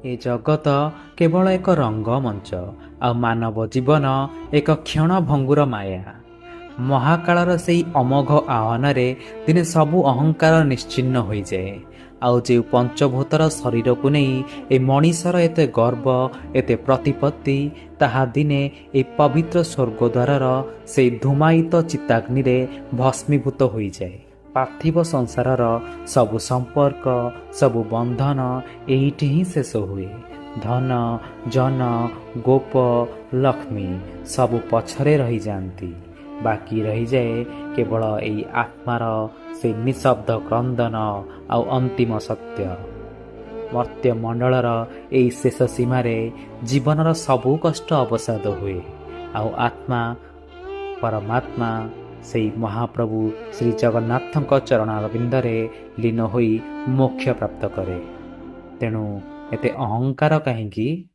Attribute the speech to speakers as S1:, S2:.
S1: ଏ ଜଗତ କେବଳ ଏକ ରଙ୍ଗମଞ୍ଚ, ଆଉ ମାନବ ଜୀବନ ଏକ କ୍ଷଣଭଙ୍ଗୁର ମାୟା। ମହାକାଳର ସେଇ ଅମୋଘ ଆହ୍ୱାନରେ ଦିନେ ସବୁ ଅହଙ୍କାର ନିଶ୍ଚିହ୍ନ ହୋଇଯାଏ। ଆଉ ଯେଉଁ ପଞ୍ଚଭୂତର ଶରୀରକୁ ନେଇ ଏ ମଣିଷର ଏତେ ଗର୍ବ, ଏତେ ପ୍ରତିପତ୍ତି, ତାହା ଦିନେ ଏ ପବିତ୍ର ସ୍ୱର୍ଗଦ୍ୱାରର ସେଇ ଧୂମାୟିତ ଚିତାଗ୍ନିରେ ଭସ୍ମୀଭୂତ ହୋଇଯାଏ। ପାର୍ଥିବ ସଂସାରର ସବୁ ସମ୍ପର୍କ, ସବୁ ବନ୍ଧନ ଏଇଠି ହିଁ ଶେଷ ହୁଏ। ଧନ, ଜନ, ଗୋପ, ଲକ୍ଷ୍ମୀ ସବୁ ପଛରେ ରହିଯାଆନ୍ତି। ବାକି ରହିଯାଏ କେବଳ ଏଇ ଆତ୍ମାର ସେଇ ନିଶବ୍ଦ କ୍ରନ୍ଦନ ଆଉ ଅନ୍ତିମ ସତ୍ୟ। ମର୍ତ୍ତ୍ୟମଣ୍ଡଳର ଏଇ ଶେଷ ସୀମାରେ ଜୀବନର ସବୁ କଷ୍ଟ ଅବସାଦ ହୁଏ, ଆଉ ଆତ୍ମା ପରମାତ୍ମା ସେଇ ମହାପ୍ରଭୁ ଶ୍ରୀ ଜଗନ୍ନାଥଙ୍କ ଚରଣାରବିନ୍ଦରେ ଲୀନ ହୋଇ ମୋକ୍ଷ ପ୍ରାପ୍ତ କରେ। ତେଣୁ ଏତେ ଅହଙ୍କାର କାହିଁକି?